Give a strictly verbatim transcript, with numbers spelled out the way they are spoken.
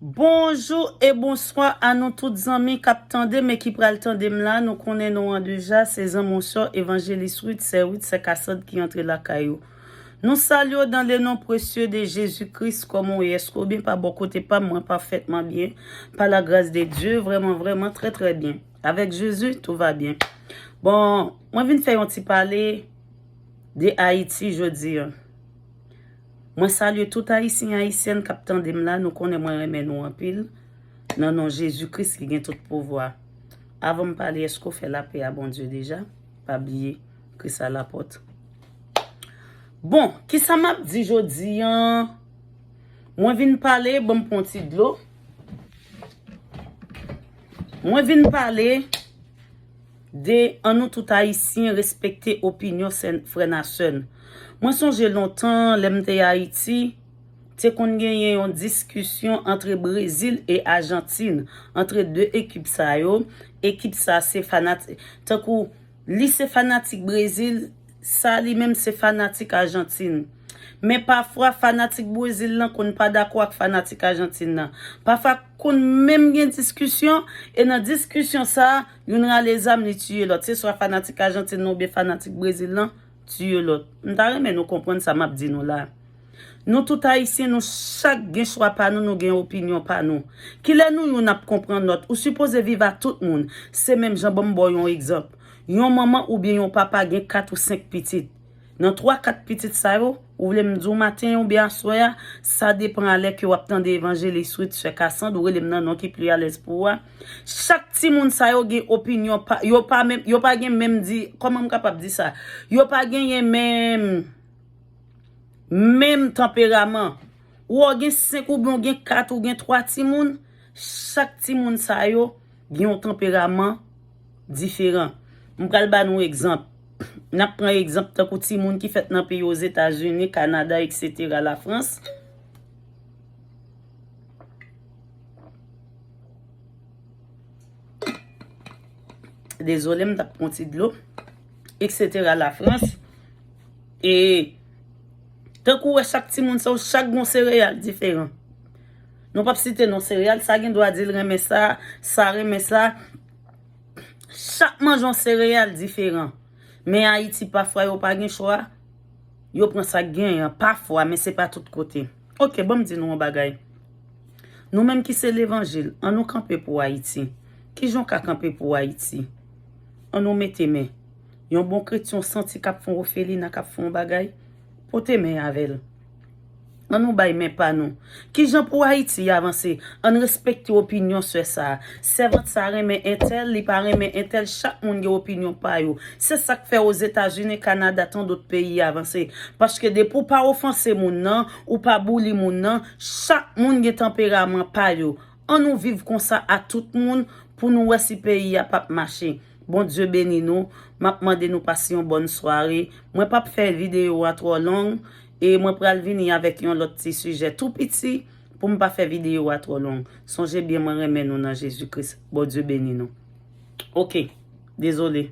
Bonjou e bonswa a nou tout zanmi k ap tande m e ki pral tande m la. Nou konnen non an deja, se zanmi w sè Evanjelis Ruth, sè Ruth, sè Kasand ki antre lakay ou. Nou salye w dans le nom précieux de Jésus-Christ. Kòman w ye? Èske w byen? Pa bò kote pa m, mwen pafètman byen. Par la grâce de Dieu, vrèman, vrèman, trè, trè byen. Avec Jésus, tout va bien. Bon, mwen vin fè yon ti pale de Ayiti jodi a. Mwen salye tout Ayisyen, Ayisyèn k ap tande m la. Nou konnen mwen renmen nou anpil. Nan non Jezi Kris ki gen tout pouvwa. Avan m pale, èske w fè lapè a Bondye deja? Pa bliye, Kris a lapòt. Bon, kisa m ap di jodi a? Mwen vin pale, ban m pran ti dlo. Mwen vin pale de annou tout Ayisyen respekte opinyon sè, frè n a sè n. Mwen sonje lontan, lè m te Ayiti, te konn genyen yon diskisyon antre Brezil e Ajantin, antre de ekip sa yo. Ekip sa se fanatik, tankou li se fanatik Brezil, sa li menm se fanatik Ajantin. Men pafwa fanatik Brezil lan konn pa dakò ak fanatik Ajantin nan. Pafwa konn menm gen diskisyon, e nan diskisyon sa, youn rale zam li tiye lòt. Se swa fanatik Ajantin nan oubyen fanatik Brezil lan tiye lòt. M ta renmen nou konprann sa m ap di nou la. Nou tout Ayisyen, nou chak gen chwa pa nou, nou gen opinyon pa nou. Kilè nou youn ap konprann lòt? Ou sipoze viv ak tout moun. Se menm jan, ban m ba w yon egzanp. Yon manman oubyen yon papa gen kat ou senk pitit. Nan twa, kat pitit sa yo, ou vle m di w maten oubyen aswè a, sa depann a lè ke w ap tande Evanjelis Ruth, sè Kasand, ou rele m nan non ki pli alèz pou ou a. Chak timoun sa yo gen opinyon pa, yo pa menm, yo pa gen menm di, kòman m kapab di sa? Yo pa genyen menm, menm tanperaman. Ou gen senk oubyen ou gen kat ou gen twa timoun, chak timoun sa yo gen yon tanperaman diferan. M pral ba nou egzanp. N ap pran egzanp tankou timoun ki fèt nan peyi Ozetazini, Kanada, etsetera, Lafrans. Dezole, m t ap pran ti dlo. Etsetera, Lafrans. E tankou w wè chak timoun sa yo, chak gon sereyal diferan. Nou p ap site non sereyal, sa gen dwa di l renmen sa, sa renmen sa. Chak manje yon sereyal diferan. Men Ayiti, pafwa, yo pa gen chwa. Yo pran sa k genyen an, pafwa, men se pa tout kote. Oke, ban m di nou yon bagay. Nou menm ki se levanjil, ann nou kanpe pou Ayiti. Kijan w ka kanpe pou Ayiti? Ann nou mete men. Yon bon kretyen w santi k ap fè yon ofelina, k ap fè yon bagay, pote men avè l. Ann nou bay men pa nou. Kijan pou Ayiti avanse? Ann respekte opinyon sè sa a. Sèvant sa a renmen entèl, li pa renmen entèl, chak moun gen opinyon pa yo. Se sa k fè Ozetazini, Kanada, tan dòt peyi avanse. Paske depi w pa ofanse moun nan, ou pa bouli moun nan, chak moun gen tanperaman pa yo. Ann nou viv konsa a tout moun pou nou wè si peyi a p ap mache. Bondye beni nou. M ap mande nou pase yon bòn sware. Mwen p ap fè videyo a twò long e mwen pral vini avèk yon lòt ti sijè tou piti pou m pa fè videyo a twò long. Sonje byen, mwen renmen nou nan Jezi Kris. Bondye beni nou. Oke, dezole.